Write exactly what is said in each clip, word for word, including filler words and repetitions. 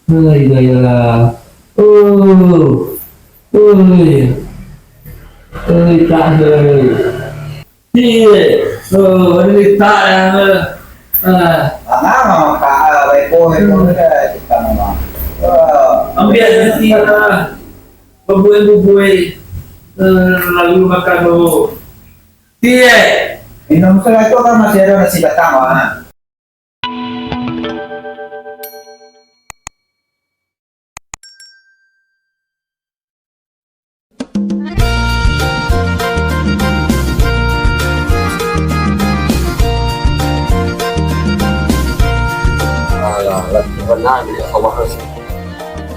Ai, gaya. Oh. Oi. Oi, tak ada. Iya. Oh, ada letak yang, ah. Mama, mama, Kak, ah, baik, boy, boy, hmm, dah, kita, mama. Ah. Ambil nasi, ah. Bubui-bubui, eh, lalu makan dulu. Iya. Minum sudah itu kan masih ada nasi batang, ah. Alah, lah, benar ni, Allah Rasul.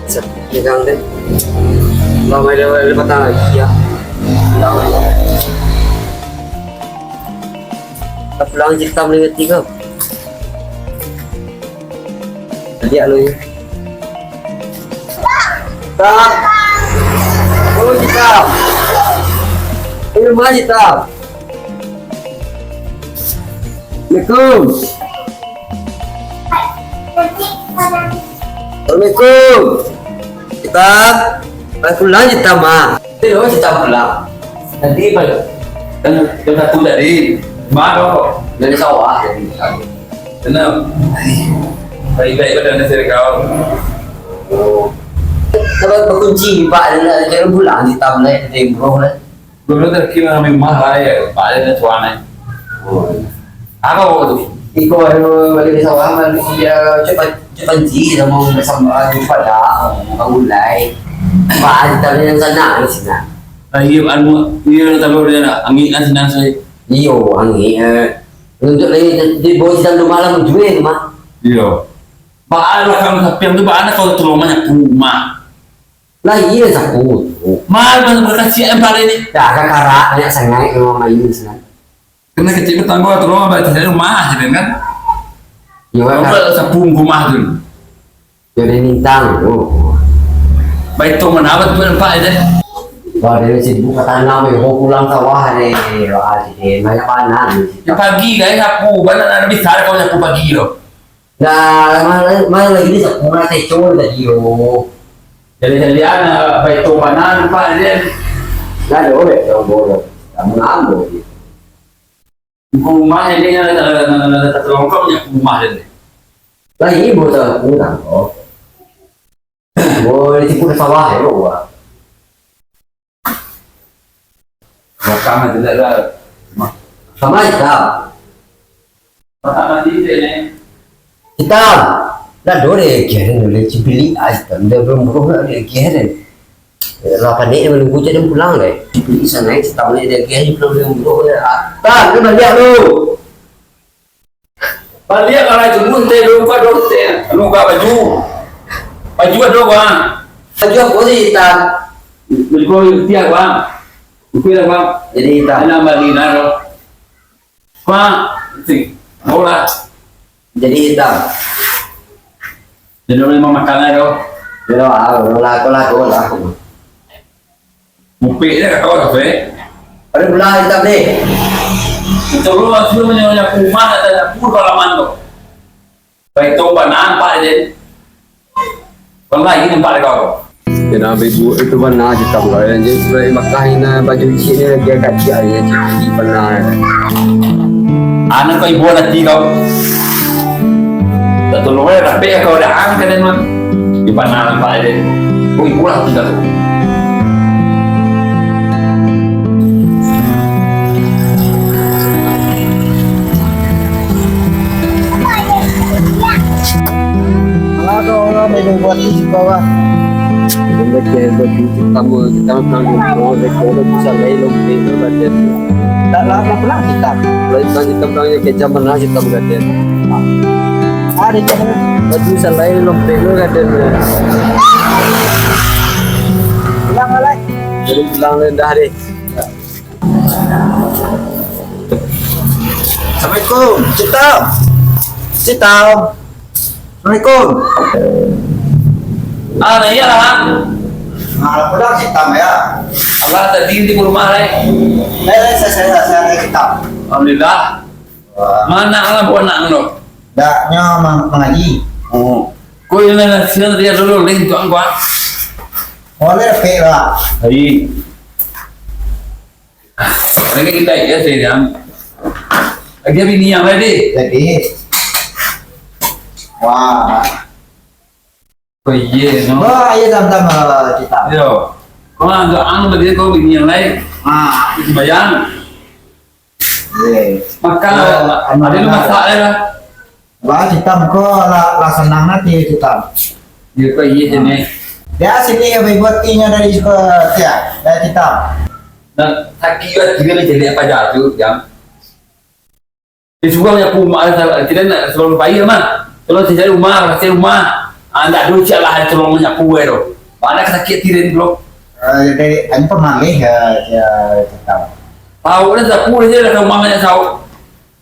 Set, pegang deh. Lah, main dah, dah patah lagi, ya. Lah, main dah. Dah pulang, Cik Tam, ingat tiga. Lihat lu, ya. Tam. Oh, Cik Tam. Ini rumah, Cik Tam. Assalamualaikum. Assalamualaikum. Cik Tam, balik pulang Cik Tam, ah. Iyo, Cik Tam pulang. Tadi balik. Kan jam satu tadi. Mano? Dari sawah tadi. Tenang. Baik-baik badan nasi kau. Oh. Dapat bakunci, Pak, dan nak cari pulang Cik Tam, naik dari umroh, lah. Dulu terkira kami mah lah, ya, Pak, ada tuan, eh. Oh. Apa kau tu? Iko anu balik di sawah, balik dia cepat, cepat ji sama, sama, ah, pada, ah, ulai. Pak, ada yang sana, di sana. Ah, iya, anu, iya, tahu dia nak, angin kan senang saya. Iyo, angin, eh. Untuk lagi, di bawah situ malam, jual mah. Iya. Pak, lah, kalau sapiang tu, Pak, anak kau tolong banyak rumah. Lah, iya, sapu tu. Mal, mal, berkasihan pare ni. Dah, kakarak, banyak sangai, kalau main di sana. Kena kecil petanggo, tolong abah di sana rumah, gitu kan? Iya, Kak. Sapu rumah tu. Jadi nintang tu. Baik tu, mana abah tu nampak aja. Wah, dia sibuk ke tanam, ya. Kau pulang sawah, deh. Wah, sih, banyak panas. Ya, pagi, guys, sapu. Banyak nak besar kau sapu pagi tu. Nah, mana, mana lagi ni sapu, nak teco tadi tu. Jadi-jadi anak, baik tu mana nampak dia. Nah, ada orang yang bolong. Kamu ngambo je. Rumah ini yang terlongkok punya rumah dia. Lah, ini bocah aku tangkap. Boleh tipu ke sawah ya, Wak. Belakang aja dah, dah. Sama hitam. Pertama di sini. Hitam. Lah, dore kian boleh cipili ah, hitam. Dia belum berubah dia kian. Lah, panik dia menunggu jadi pulang deh. Cipili sana hitam ni dia kian belum, belum berubah. Ah, tak, dia balik lu. Baliak lah itu, muntah dulu, buka dulu, teh. Anu, buka baju. Baju ada, Bang. Baju apa sih, Tan? Baju kau yang tiap, Bang. Buku dah, Bang. Jadi hitam. Ini nambah lina, loh. Bang, sih. Kau lah. Jadi hitam. Jadi, memang makan aja, loh. Ya, lah, lah, lah, lah, lah. Mupik je kakak tu, eh. Ada belah hitam ni. Itu lu langsung menyonya rumah, ada dapur halaman tu. Baik tu, bana nampak je. Bang, lagi nampak dia kau. Kena bego itu bana hitam kau. Yang jadi sudah makan ini baju cik ni, dia kacik aja, cik bana. Anak kau ibu nanti kau. Tak tolong eh, rapik kau dah angkat dia, man. Di mana nampak aja. Kau ibu lah tinggal. Alah, kau orang main buat di bawah. Kita buat di pertama, kita pulang di bawah, kita buat di sana, lo, kita buat di. Tak lama pulang kita. Kalau kita, kita pulang, ya, kejam mana kita buat di. Ada cara. Baju salai lompek tu kata dia. Pulang lah, Lai. Jadi pulang lah dah deh. Assalamualaikum. Cita. Cita. Assalamualaikum. Ah, nah, iyalah. Nah, pulang Cita ya. Alah, tadi di rumah, Lai. Eh, saya, saya, saya, saya, Cita. Alhamdulillah. Wah. Mana anak buah anak tu? Dak, nyo mang-, mangaji. Oh. Ko nan sinan tadi ado lo, leh, tuan ko, ah. Oleh pek lah. Hai. Lagi kita ya, saya jam. Lagi bini yang tadi. Jadi. Wah. Oh, iya, no. Wah, iya, sama-sama, kita. Yo. Kau anu tadi, kau bini yang lain. Ah. Bayang. Iya. Makan, oh, ada lu masak ya lah. Wah, kita ko lah, lah sanang nanti kita. Iya, kok iya, sini. Ya, sini ya, buat inyo dari suka, ya, dari kita. Nah, sakit juga, dia ni jadi apa jatuh, jam. Dia suruah nyapu rumah, kita nak suruh bayar mah. Tolong saya cari rumah, rasa rumah. Ah, ndak ada cak lah, tolong nyapu, eh, tu. Mana sakit tirin, bro? Eh, jadi, ini pemalih, ya, ya, kita. Tahu dah, sapu dia dah rumah banyak sauk.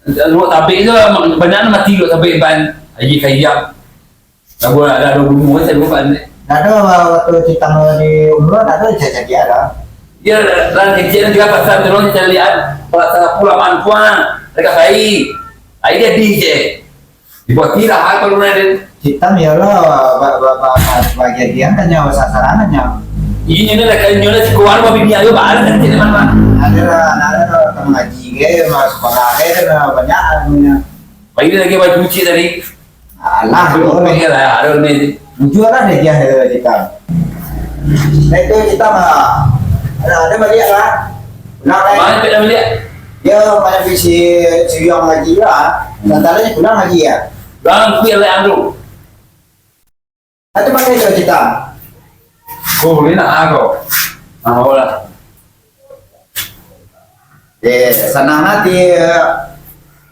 Lok tabek tu lah, banyak lah mati lok tabek ban. Aji kayam. Lagu ada, ada guru kan, saya lupa ni. Ndak ado, waktu kita mau di umroh, ndak ado jadi-jadi ado. Dia lah kecil dia pasal terus calian. Kalau salah pulang mantuan, mereka baik. Ai jadi je. Dibuat tirah apa lu, Raden? Hitam ya Allah, ba-, ba-, ba-, ba-, bagian dia kan nyawa sasaran nyawa. Ini dah kan nyonya si keluar, babi dia ayo, ba-, ada kan, tidak, mana? Ada lah, ada lah, teman ngaji ke, mas sekolah ke, ada lah, banyak anunya. Bagi lagi baju cuci tadi. Alah, Baju boleh. Kopi lah, ada ni. Jujur lah dia, dia, dia, dia. Nah, itu kita mah. Ada, ada balik lah. Pulang lagi. Mana pek dah balik? Dia banyak bisi suyang lagi lah. Sementara dia pulang lagi ya. Bang, kuih lah, Andrew. Nanti pakai itu kita. Oh, ini nak aku. Ah, boleh. Eh, sanang hati, eh,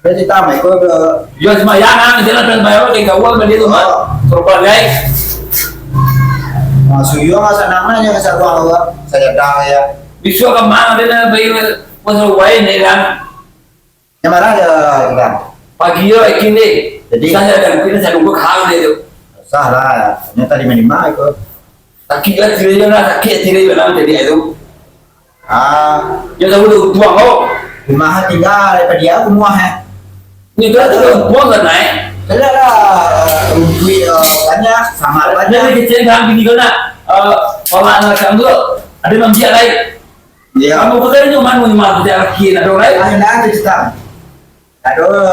dia cerita sama ikut ke? Yo, sembahyang, ah, di sana sembahyang, kayak gawal, beli tu, mah. Oh. Serba, guys. Nah, suyung, ah, sanang aja, saya doang, Allah. Saya dah, ya. Bisuak ka ma, dia nak beli, pasal wine, ya, kan? Yang mana aja, Bang? Pagi, yo, yakin, deh. Jadi? Saya ada mungkin, saya nunggu hal dia tu. Sah lah, ternyata di mana itu. Sakik lah, tirai lah, sakik, tirai lah, jadi itu. Ah. Dia tahu tu, buang kau. Rumah tinggal, daripada dia, rumah, eh. Ni tu lah, tu buang kan, eh? Tidak lah, duit, eh, banyak, sama banyak. Dia kecil, kan, bini kau nak, eh, kalau anak macam tu, ada yang biar lain. Ya. Kamu bukan itu, mana rumah, dia laki, nak dong lain? Ada, ada, cerita. Aduh,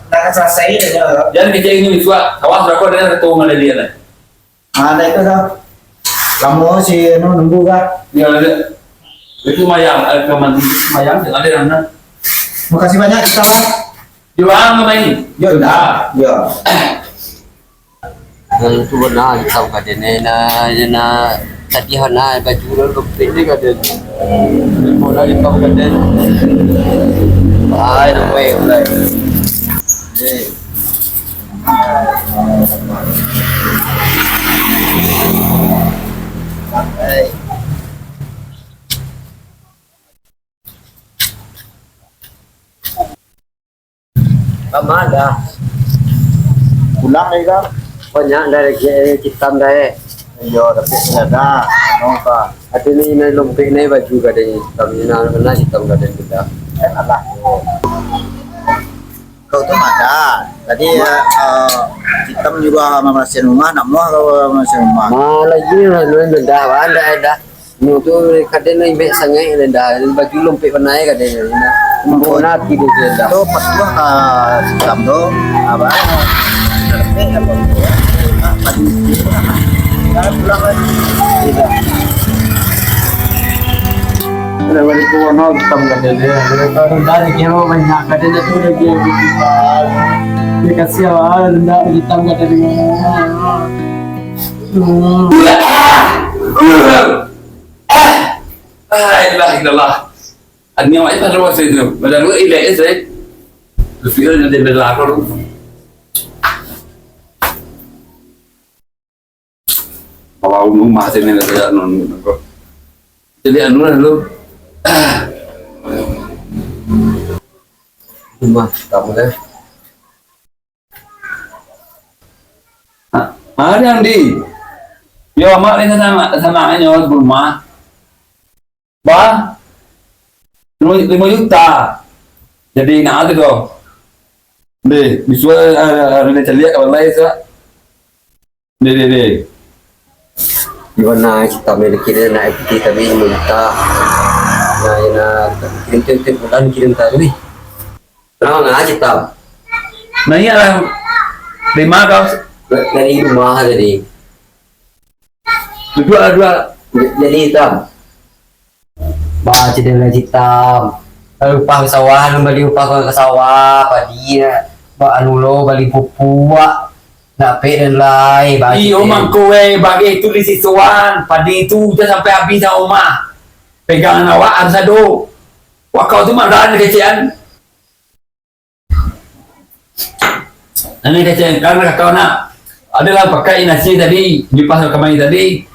nak selesai dah. Jangan kecil ini, suak. Kawan berapa dia, ketua mana dia, lah? Ah, dah itu dah. Lama si anu nunggu kah? Ya, ada. Itu mayang, eh, kaman mayang, ada yang mana? Makasih banyak, kita, Mas. Jual apa ini? Yo, dah. Yo. Nah, itu benar, hitam kaden, eh, nah, nah, tadi hana baju lo, lo pendek kaden. Bola hitam kaden. Ai, namai, ulai. Eh. Lama dah. Pulang lagi kah? Banyak dah lagi, eh, hitam dah, eh. Iyo, tapi sudah dah. Anu kah? Ada ni, ni lompek ni baju kaden hitam ni, nah, kena hitam kaden tu dah. Eh, alah. Kau tu mah dah. Tadi, eh, kita menyuruh mambarasihan rumah, nak muah kau mambarasihan rumah. Mah lagi, dah, dah, dah. Nyo tu kaden imbek sangaik dah. Baju lompek panai kaden. Sempurna hati dia dah. Tu patuah ka sikam tu. Apa? Dah pulang lagi. Tidak. Ada balik ke warna hitam kaden dia. Dari kilo banyak kaden tu dia, dia, dia. Dia kasih awak rendah hitam kaden dia. Hmm. La ilaha illallah. Ani awak itu ada rasa itu. Badan gua ilek je, saya. Terus dia nanti bela aku tu. Bawa rumah sini, saya anu, anu. Jadi anu lah dulu. Rumah kamu deh. Ha, ha, Andi. Yo, amak ni sanang, sanang nyo rumah. Ba? Limo, limo juta. Jadi, nak tu doh. Deh, bisuak, eh, eh, ada caliak kawan lain, sa. Deh, deh, deh. Di mana kita main kira nak ikuti tapi mentah. Nah, ya nak kirim tiap bulan kirim taruih. Nah, nah, Citam. Nah, iyalah. Dari mana kau? Dari rumah tadi. Duduk lah, duduk lah. Jadi, Tam. Bah, cedera Citam. Lalu upah ke sawah, lalu bali upah ke sawah, padi, ba anu lo, bali pupuk, nak pek dan lai, bah, iyo, cedera. Mangko, weh, bagai tu di sisuan, padi tu jan sampai habis dah, Oma. Pegangan awak harus ado. Wakau tu madan kecekan. Nan kecek, karena kakau nak, adalah pakai nasi tadi, lipas kamari tadi.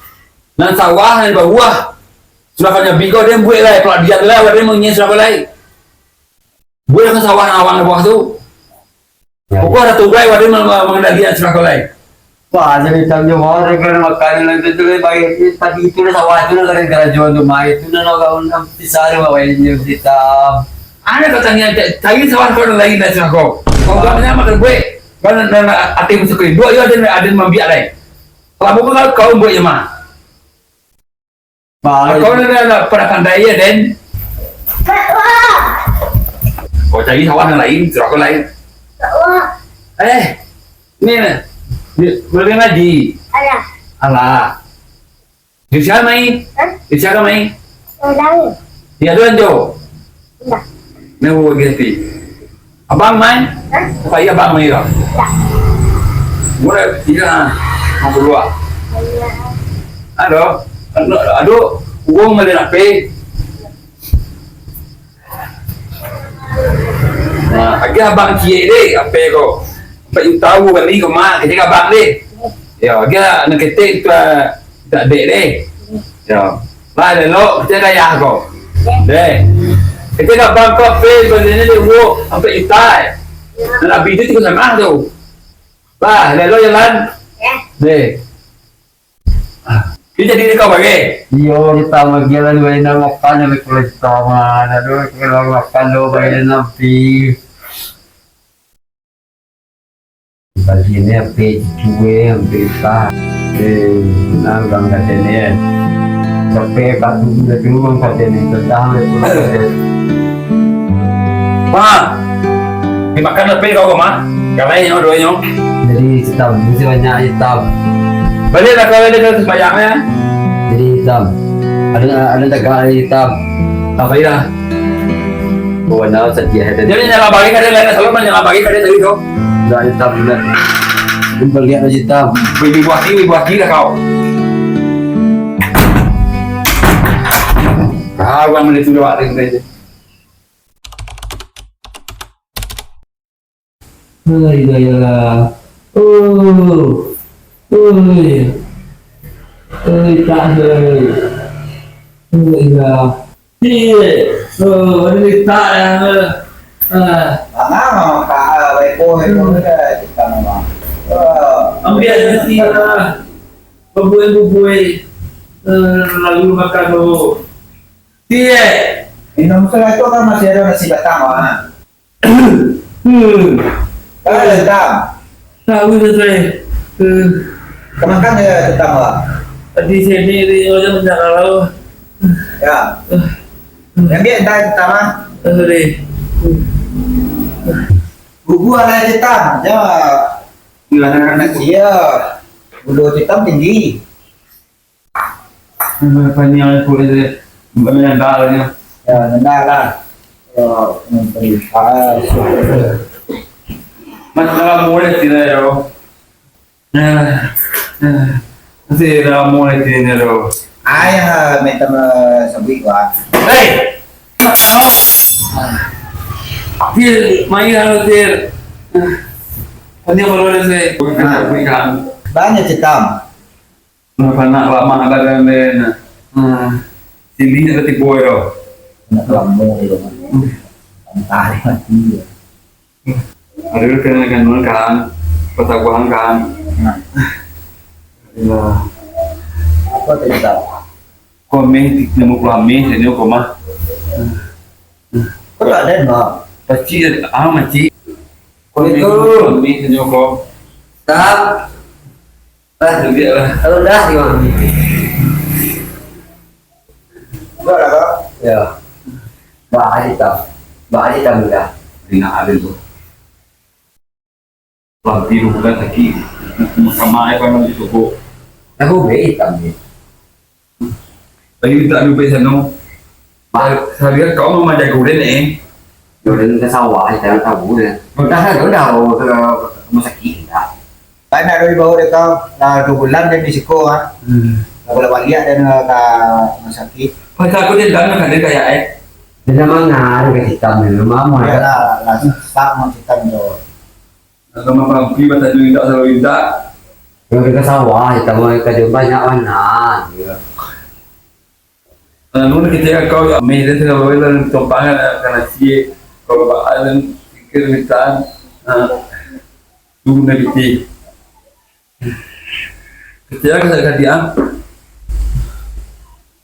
Nan sawah, nan bawah, sudah kau nyabi kau, dia buek lai, pulak diam lai, wadah mangin sudah kau lai. Buek lah sawah nan awak nan bawah tu. Ya, pokok ya. Ada tugai, wadah mang-, mang-, mangendalian sudah kau lai. Wah, jadi tanggung jawab, kalau makan yang lain tu, tu, baik, tadi itu lah sawah tu lah, kalian karajo tu, mai tu lah, orang nak pisah dia, bawa ini, pisah. Ada kau tanya, ca-, cari sawah kau lain dah, sudah kau. Kau, kau nak makan buek, kau nak, nak, nak ati masuk ke, dua, ya, ada, ada mambiak lain. Kalau bukan kau, kau buek je mah. Balik. Kau ni dah, dah pernah pandai ya, Den? Kau cari sawah nan lain, suruh aku lain. Eh, ni nah. Ni, boleh ngaji? Alah. Alah. Di siapa mai? Hah? Di siapa mai? Orang. Di ada anjo? Indak. Nah, bawa lagi tapi. Abang mai? Hah? Apa iya abang mai dah? Indak. Murah, iya. Mau keluar. Iya. Aduh, aduh, aduh, uang malah nak pay. Nah, agak abang ciek deh, apa ko? Empat juta uang kami ko mah, kerja abang deh. Ya, agak nak ketek tu, ah, tak dek deh. Ya. Lah, elok, kita kaya ko. Deh. Kita dah bangkok pe, belinya dia wo, sampai juta, eh. Dan habis itu tiga setengah tu. Lah, elok jalan. Ya. Deh. Dia jadi dia kau bagai? Iyo, kita bagian lah, dua enam lapan, sampai sepuluh juta mah. Aduh, kalau makan lo, bayar nanti. Bagi ni, ampe cucu, eh, ampe sah. Eh, nah, urang kata ni, eh. Sampai batu juga tu, urang kata ni, tendang dia tu, eh. Wah! Dimakan lebih kau, Mah. Kalau yang dua-duanya. Jadi, hitam. Mesti banyak hitam. Balik lah kalau dia terus banyak, eh. Jadi, hitam. Ada, ada tegak ada hitam. Apa ya? Oh, nah, sedih ada. Jadi, nyala bagi kada lain, selalu nyala bagi kada tadi tu. Dah hitam, dah. Pun lihat aja hitam. Beli buah kiri, buah kiri lah kau. Ah, orang mana tu dah ada. Hai, Dayala. Oh. Oi. Oi, tak, oi. Oi, lah. Iya. Oh, ada letak yang, eh, ah. Ah, tak, ah, baik, oh, baik, oh, hmm, kita nama. Ah. Ambil nasi lah. Bubui-bubui. Eh, lalu makan dulu. Iya. Minum sudah tu kan masih ada nasi batang, ah. Hmm. Kalau hitam. Tahu tu, Sri. Hmm. Kemakan ya hitam, Pak? Tadi sini di macam macam kalau. Ya. Hmm. Yang dia entah hitam, ah. Sorry. Gugu ala hitam, ya. Gimana? Anak sia. Bulu hitam tinggi. Eh, panjang aku ni, menendang ni. Ya, nendang lah. Ya, memberi. Ah, syukur. Mas, dalam mulai sini, yo. Eh, eh, masih dalam mulai sini, yo. Ayah, minta me-, sebut, Wak. Hei! Tir, main lah, Tir. Panjang baru ada, saya. Bukan, bukan. Banyak hitam. Panak lamak badan den. Hmm. Silihnyo tatibo yo. Nak lamo yo. Hmm. Antah mati yo. Aduh, kena ganun kan. Pataguahan kan. Nah. Aduh. Apa cerita? Kau ameh, nama kau ameh, sini kau mah. Kau tak ada, Mak? Pasti, ah, makcik. Kau ameh, itu. Kau ameh, sini kau. Stop. Ah, tu dia lah. Kalau dah, gimana? Dah lah, Kak. Ya. Bah, aja tak. Bah, aja tak mudah. Ringan ada tu. Wah, tiru bukan sakit. Sama aja kan di toko. Aku beli hitam ni. Lagi minta duit sano. Ba-, sabia kau mamaja guren, eh. Guren ka sawah, eh, tanah tabu, eh. Udah, udah, udah, ke rumah sakit, dah. Kan nak duit bawa dek kau, lah dua bulan dia di siko, ah. Hmm. Lah bolak baliak dia ka rumah sakit. Macam aku dia dalam kan dia kayak, eh. Dia dah mangar ke hitam ni, mama. Ya lah, lah susah mau hitam tu. Kalau mampampi, batanyo indak, selalu indak. Kalau ka sawah, hitam ka banyak warna. Ya. Lalu nak kecek kau, ya, ameh dia tengah bawel dalam tompang, nak kana ciek. Kau bapak alam, pikir mintaan, ha, tu nak kecek. Kecek ka sakit, ah.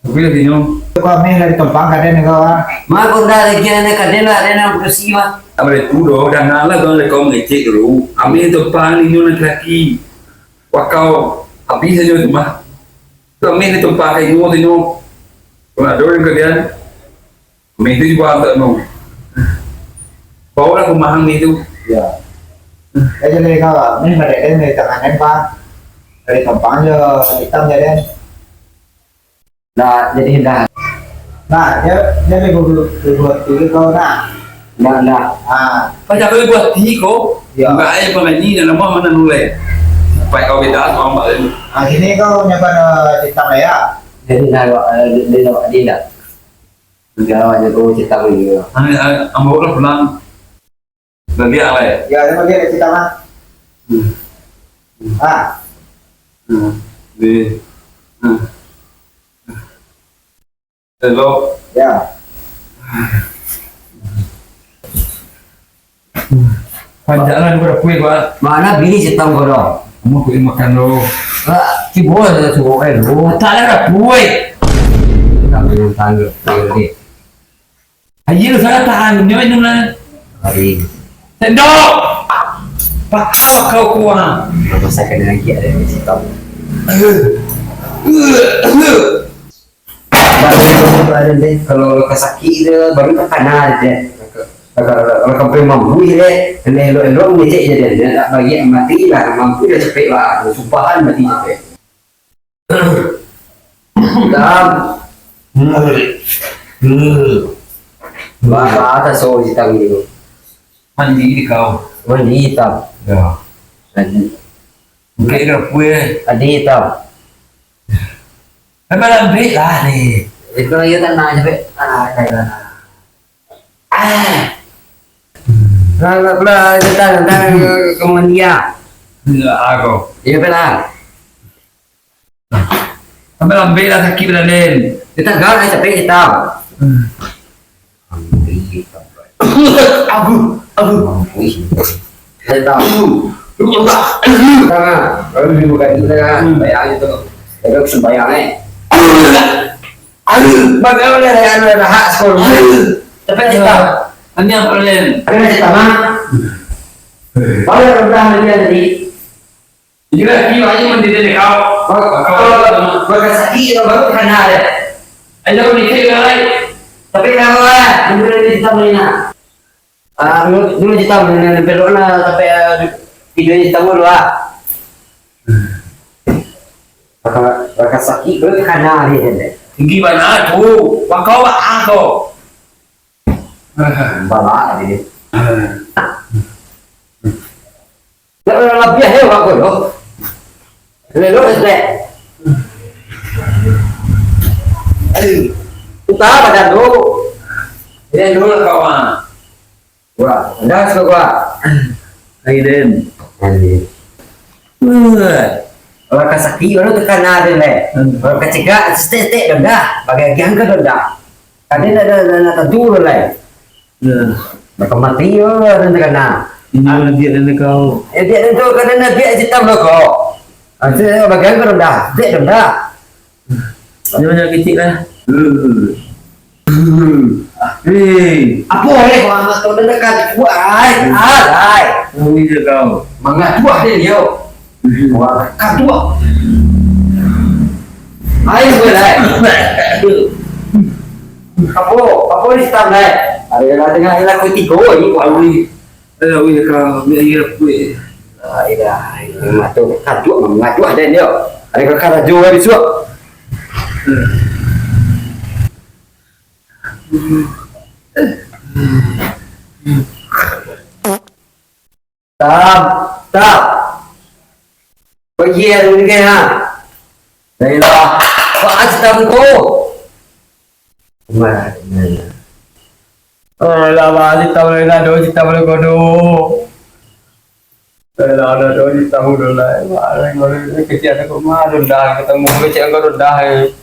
Tapi lagi nyo. Kau ameh dari tompang, kaden kau, ah. Mah, kau dah lagi anak kaden lah, ada yang produksi, mah. Tak boleh tu doh, dah nak lah, kau, kau mengecek dulu. Ameh tompang, inyo laki-laki. Wakau, habis saja tu, mah. Kami ni tumpah kayu tu nyo. Kalau ado yang kalian, kami tu juga hantar no. Bawa lah pemahaman itu. Ya. Eh, jadi kau, ni mereka ni tangan apa? Dari Sampang je, hitam je, Den. Dah, jadi dah. Nah, dia, dia lebih dulu, lebih dulu kau, nah. Ndak, ndak. Ah. Paja kau buat ti ko. Ya. Bukan aja pengaji dan nama mana nulai. Baik kau beda sama Mbak Leni. Ah, sini kau nyaman, eh, tentang ya. Jadi dah, eh, dia dah, dia dah. Dia awak jago cerita dia. Ah, ah, ambo lah pulang. Dah dia lah, ya? Ya, dia dia cerita mah. Hmm. Ah. Hmm. Di. Hmm. Elok. Ya. Panjaklah dua ratus, Pak. Mana bini setang ko doh? Kamu pergi makan dulu. Ah, si bos ada suruh, eh, lu. Tak ada ratus. Kami yang tangguh, tangguh ni. Ayo, salah tahan. Nyo minum lah. Hari. Sendok! Pakau kau kuah. Masakan lagi ada di situ. Baru tu ada deh, kalau ka sakik tu, baru takana deh. Kalau, kalau, kalau sampai mampu deh, kena elok-elok ngecek je deh. Dia tak bagi mati lah, mampu dah cepek lah. Sumpahan mati cepek. Dam. Bah, atas so hitam gitu. Mandi di kau. Mandi hitam. Ya. Mandi. Bukan ke apa, eh? Adi hitam. Memang lambik lah ni. Itu lagi tak nak sampai. Ah, dah, dah. Ah. Nah, nah, nah, tentang, tentang kemudian. Enggak, aku. Iya, benar. Sampai lambik lah sakit badan, Den. Kita gak, eh, capek kita. Hmm. Aduh, aduh. Saya tahu. Tengah. Lalu dibuka itu tengah. Bayang itu. Jaga kesembayang, eh. Aduh, bagaimana ya, anu, ada hak sekolah. Tapi kita. Ini apa, Den? Ada cerita mah. Baru pernah dia tadi. Jadi laki wajib mendidik kau. Kau, kau, kau sakit, kau baru kena ada. Ayo, mikir kau lain. Tapi kalau lah, dulu di kita main lah. Ah, dulu, dulu kita main, belok lah, tapi, ah, video di kita dulu lah. Baka, baka sakik, kau kena dia, dia. Tinggi mana tu? Wakau, wakau. Balak tadi. Nak labiah ya, Pak Guru. Lelo, Dek. Aduh. Utah badan tu. Dia dulu kawan. Wah, dah suka gua. Aiden. Aiden. Wah. Kalau ka sakik, baru takana dia, leh. Hmm. Kalau kacegak, setek-setek dah, dah. Bagai agiah ka dah, dah. Kan dia dah, dah, dah, dah tentu dah, leh. Ya. Baka mati, oh, dah takana. Ini orang dia dan kau. Eh, dia tentu, kan dia, dia hitam dah kau. Ah, tu bagai ka dah, dah. Setek dah, dah. Dia banyak kecil lah. Hmm. Hei. Apo, eh, kau anak tu dah dekat. Wah, ai, ai, ai. Tahu je kau. Mangatuah dia, dia. Wah, kaduak. Ayo, gue, Lai. Apo, apo di sitam, Lai? Ado lah tengah laku tigo ni, wah. Awi. Ayo, awi ka ambiak aia, weh. Alah, ini mah tu kaduak, mangaduak den yo. Ado ka karajo lah bisuak. Tam, tam. Pagi hari ni kan, ha? Dailah. Pak Haji Tam ko. Mana? Alah, Pak Haji Tam, lah ado Haji Tam ko do. Dailah, ado Haji Tam ko do lah. Wah, kecil aku mah rendah, ketemu kecil aku rendah, eh.